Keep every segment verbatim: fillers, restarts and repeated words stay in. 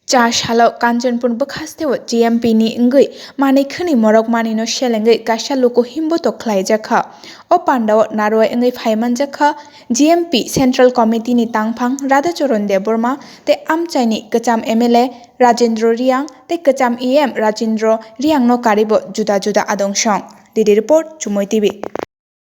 Cha salo Kanchanpur bwkhasteo G M P ni wngwi manwi khwnwi morok manwino selengwi kaisa luku himboto khlaijakha. O pandao narwai wngwi phaimanjakha G M P Central Committee ni tangphang Radhacharan Debbarma tei amchaini kwcham M L A Rajendra Reang tei kwcham E M Rajendra Reang no karibo juda juda adong song. D D report, Chumui T V.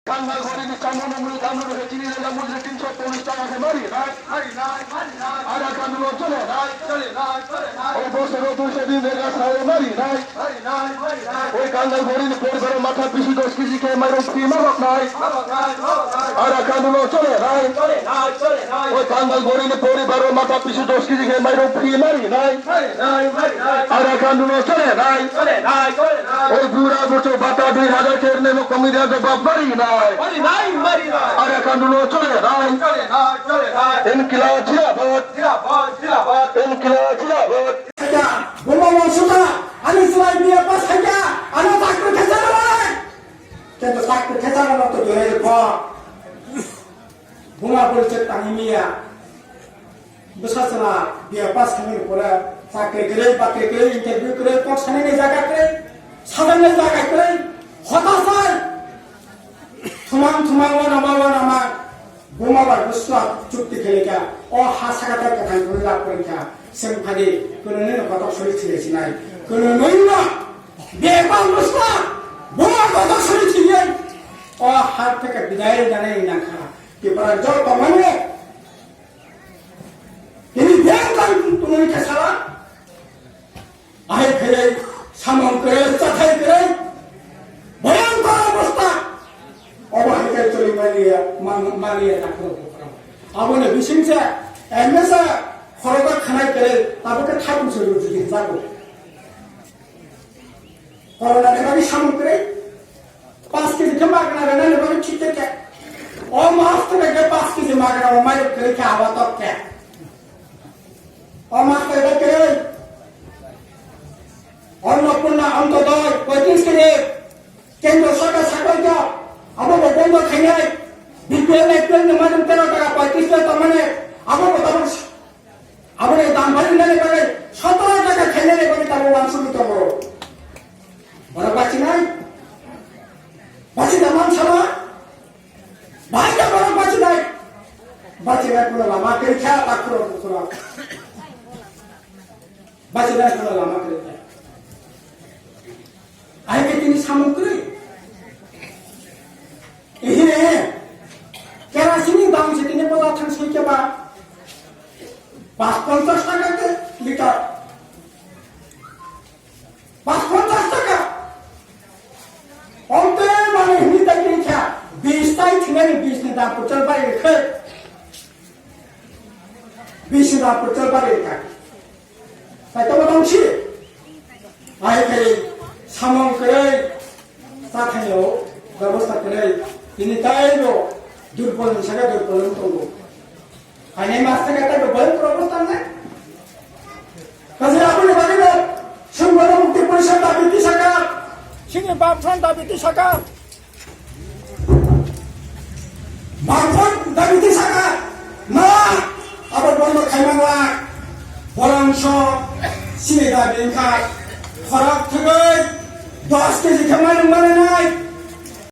Kangal gori ni chamung mung ni chamung ni chini le mung ni tin sot police ta ke mari nai, mari nai, mari nai. Ara kandulo chole nai, chole nai, chole nai. Oi bosoro dui sot din dega sai mari nai, mari nai, mari nai. Oi kangal gori ni poribar mata pisi dos kg ke mairong free ma rok nai, ma rok nai, ma rok nai. Ara kandulo chole nai, chole nai, chole nai. Oi kangal gori ni poribar mata pisi dos kg ke mairong free mari nai, mari nai, mari nai. Ara kandulo chole nai, chole nai, chole nai. Oi bura bucho bata dui hajar kerne mo komida jawab mari nai. Mari nai, mari nai. Ara kandulo chole nai. Chole nai, chole nai. Inkilab zindabad. Zindabad, zindabad. Inkilab zindabad. Khaikha, buma wangsuka, ani chwrai B A pass khaikha, ano chakri khaisa rwai. Kintu chakri khaisa rwno to dwrai kho. Buma bwrwi chwk tangwi miya. Bwsa chwla B A pass khaimani pore chakri kwrwi, bakri kwrwi, interview kwrwi, kok sanani jaga kwrwi, sajaknai jaga kwrwi, hota sai. Thumang thumang wanama wanama. Buma bai bwsla chukti khaikha, o ha saka tai kwthang kwrwi lab kwrwikha, chwng phadi, kwnwi no kotor sori thwinai sinai, kwnwi no bebak bwsla, buma kotor sori thwinai, o ha theke bidai nani nangkha, Tipra joto mane, tini beng kang tumui kha sala. Ahai khailai samung kwrwi, chathai kwrwi, bhayangkor obostha. Obo hai khe choli maliya, man-, maliya nakhoro bukhoro. Aboni bisingsa M S A khoroka khanai kwrwi, tabukhe thapung se rujudi hinjago. Corona ni bagwi samung kwrwi, Paanch kg khe magna rwnani bagwi thik khe khe. O mas thwngwi khe paanch kg magna o mai kwrwi khe abo tok khe. O mas thwngwi khe kwrwi. Annapurna Antyodoi poitrish kg. Kendra sarkar sakoi kha. Abo bo bondo khainai. B P L, A P L ni mairum tero taka poitrish kg tongmani. Abo bo tabuk Aboni dam bai nani bagwi sotoro taka khainani bagwi tabuk uansugwi tongo. Borok bachinai? Bachida mansama? Bahai khe borok bachinai? Bachinai kuno lama kwrwi kha, takhurok bukhurok. Bachinai kuno lama kwrwi kha. Ahai khe tini samung kwrwi. Ehine, kerosene ni dam se tini boja thang soi khe ba, pas ponchas taka khe liter. Pas ponchas taka. Onte mane hini tai tini kha, bis tai thinani bis ni dam petrol bai khe. Bis ni dam petrol bai kha. Kaitor tongsi. Ahai khe samung kwrwi, cha thaio bebosta kwrwi, tini taibo durbol ni saka durbol wng tongo. Phainai mas thangkhe taibo bhayangkor obostha wngnai. Kaisa aboni bagwino chwng Gona Mukti Porishad dabi tisakha. Chini Bamfront dabi tisakha. Bamfront dabi tisakha, ma, abo bondo khaimangla, bolongso, sini dabi wngkha, khorok thwgwi, dos kg khe mairum mananai,